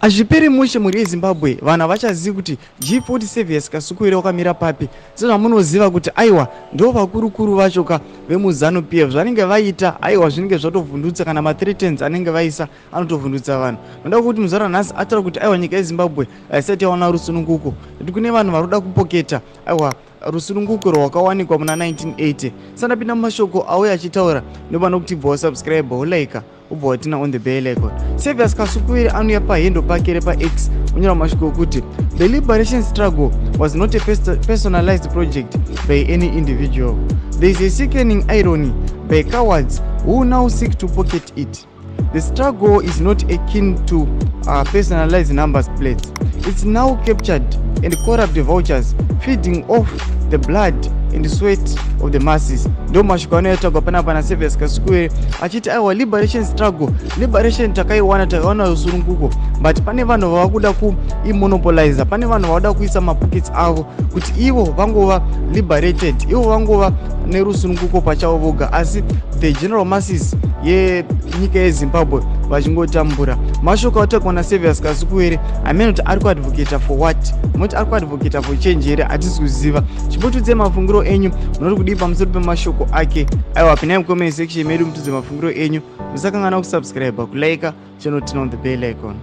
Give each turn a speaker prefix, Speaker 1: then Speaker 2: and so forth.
Speaker 1: Hazviperi mushe, mhuri yeZimbabwe. Vanhu havachazivi kuti G40 Saviour Kasukuwere wakamira papi, sezvamunoziva kuti aiwa, ndo vakurukuru vacho ka vemuZANU PF. Zvanenge vaita, aiwa, zvinenge zvatovhundutsa, kana mathreats anenge vaisa anotovhundutsa vanhu. Noda kuti muzara nhasi ataura kuti aiwa, nyika yeZimbabwe haisati yawana rusununguko, nekuti kune vanhu vari kuda kupoketa, aiwa, rusununguko rwakawanikwa muna 1980. Sandapinda mumashoko auya achitaura, ndopano kuti bva wasubscribe, wolike, ubva waturn on the bell icon. Saviour Kasukuwere anouya pahandle pake repaX, onyora mashoko ekuti, "The liberation struggle was not a personalized project by any individual. There is a sickening irony by cowards who now seek to pocket it. The struggle is not akin to personalized numbers plates. It's now captured and corrupt vultures feeding off the blood and sweat of the masses." Ndo mashoko anoyatagwa panapa naSaviour Kasukuwere, achiti aiwa, liberation struggle, liberation takaiwana, takawana rusununguko, but pane vanhu vava kuda kuimonopoliza, pane vanhu vava kuda kuisa mapockets avo kuti ivo vangova liberated, ivo vangova nerusununguko pachavo voga, asi the general masses yenyika yeZimbabwe vachingotambura. Mashoko atagwa naSaviour Kasukuwere, amene kuti ari kuadvocata for what? Munoti ari kuadvocata for change here? Hatisi kuziva. Chimbotiudzai mafungiro enyu, munoti kudii pamusoro pemashoko ake? Aiwa, pinai mucomment section medu, mutudze mafungiro enyu. Musakanganwa kusubscribe, kulike, channel, turn on the bell icon.